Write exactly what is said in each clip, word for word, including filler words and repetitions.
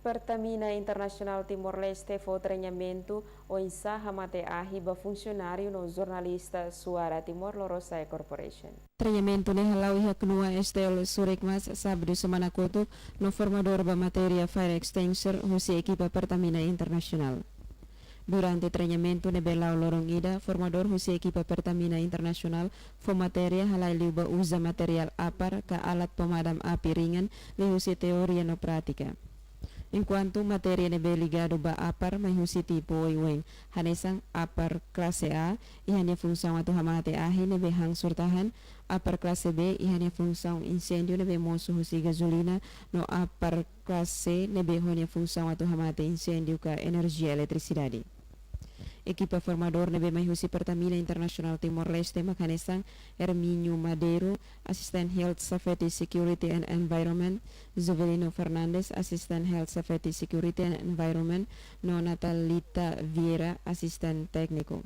Pertamina Internasionál Timor-Leste fó treinamentu oinsá hamate ahi ba funsionáriu no jornalista Suara Timor Lorosa'e Corporation. Treinamentu ne'e hala'o iha knua S T L Surikmas, sábadu semana kotuk, no formadór ba matéria fire extinguisher husi ekipa Pertamina Internasionál. Durante treinamentu ne'ebé la'o loron ida, formadór husi ekipa Pertamina Internasionál fó matéria halai liu ba uza materiál apar ka alat pemadam api ringan, liuhusi teoria no prátika. Enkuantu matéria ne'ebé ligadu ba apar mai husi tipu oioin, hanesan apar klase A, iha nia funsaun atu hamate ahi ne'ebé hangsur tahan, apar klase B, iha nia funsaun inséndiu ne'ebé mosu husi gazolina, no apar klase C ne'ebé ho nia funsaun atu hamate inséndiu ka enerjia eletrisidade. Ekipa formadór ne'ebé mai husi Pertamina Internasionál Timor-Leste mak hanesan Hermínio Madeiro, Assistant Health Safety Security and Environment, Jovelino Fernandes, Assistant Health Safety Security and Environment, no Natalita Vieira, Assistant Técnico.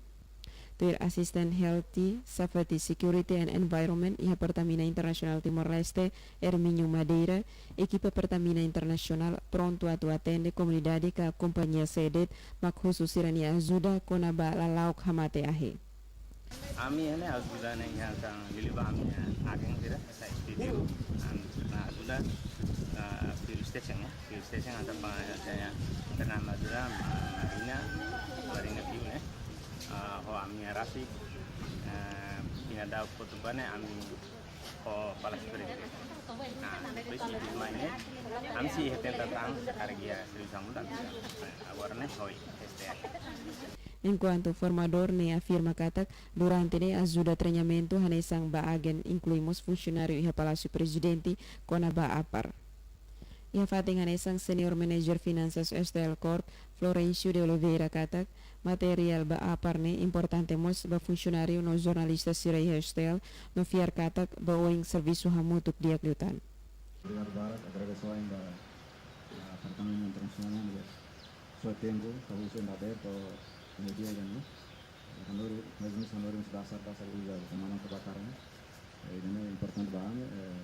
Tuir Assistant Healthy Safety Security and Environment iha Pertamina Internasionál Timor-Leste, Hermínio Madeira, ekipa Pertamina Internasionál prontu atu atende komunidade ka kompañia sedet mak husu sira-nia ajuda kona-ba lala'ok hamate ahi. Ami ne'e ajuda ne'e hanesan liuliu ba ami-nia agen sira, S T T U, ami ajuda, ah, fuel station ya, fuel station atau apa ya, saya pernah ajuda, ah, marina, marina fuel ne'e, ah, ho ami rasik, ah, pindah dau kotuk ba ne'e ami ho Palásiu Prezidensi. Nah, depois iha ne'e, ami sei iha tentasaun karik iha servisu hamutuk. Agora ne'e ho S T L. Enkuantu formadór ne'e afirma katak, durante ne'e ajuda treinamentu hanesan ba agen, inklui mós funsionáriu iha Palásiu Prezidente kona-ba apar. Iha fatin hanesan, Senior Manager Finansas S T L Corp, Florencio de Oliveira katak, materiál ba apar ne'e importante mós ba funsionáriu no jornalista sira iha S T L, no fiar katak ba oin servisu hamutuk di'ak liután. Obrigadu barak, agradese ba, ah, Pertamina Internasionál, ya. Só tempu, ka husu enda abertu, media, ya, no? Hanorin, mais ou menos hanorin, dasar, dasar, uza, kemana kebakaran. Eh, ne'e importante ba ami, eh,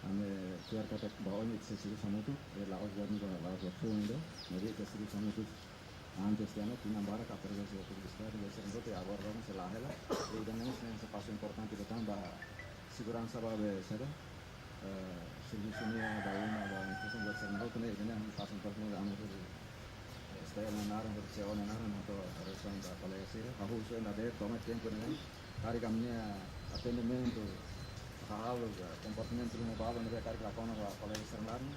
ami fiar katak ba oin ita sei servisu hamutuk, eh, la'ós governu ba, la'ós ba fundo, maibé ita servisu hamutuk antes de ano, tinan barak ka terus servisu hamutuk, servisu hamutuk, agora vamos sei la hela, eh, ne'e, ne'e, ne'e pasu importante ba tan ba seguransa ba be seda, eh, servisu ne'e ba uma, ba instituisaun governu, ne'e, ne'e, ne'e pasu importante ba ami, eh, S T L nia naran, C E O nia naran, atu reasaun ba kolega sira, hahú sira ne'ebé toma tempu ne'e, karik ami-nia atendimentu, hahú, eh, komportamentu ne'e balu ne'ebé karik la kona ba kolega sira naran,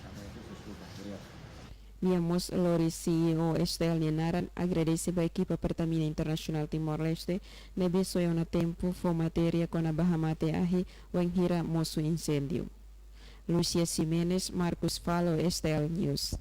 ami husu deskulpa, obrigadu. Nia mós lori C E O S T L nia naran agradese ba ekipa Pertamina Internasionál Timor-Leste, ne'ebé soe ona tempu fó matéria kona-ba hamate ahi wainhira mosu inséndiu. Lucia Ximenes, Marcos Falo, S T L News.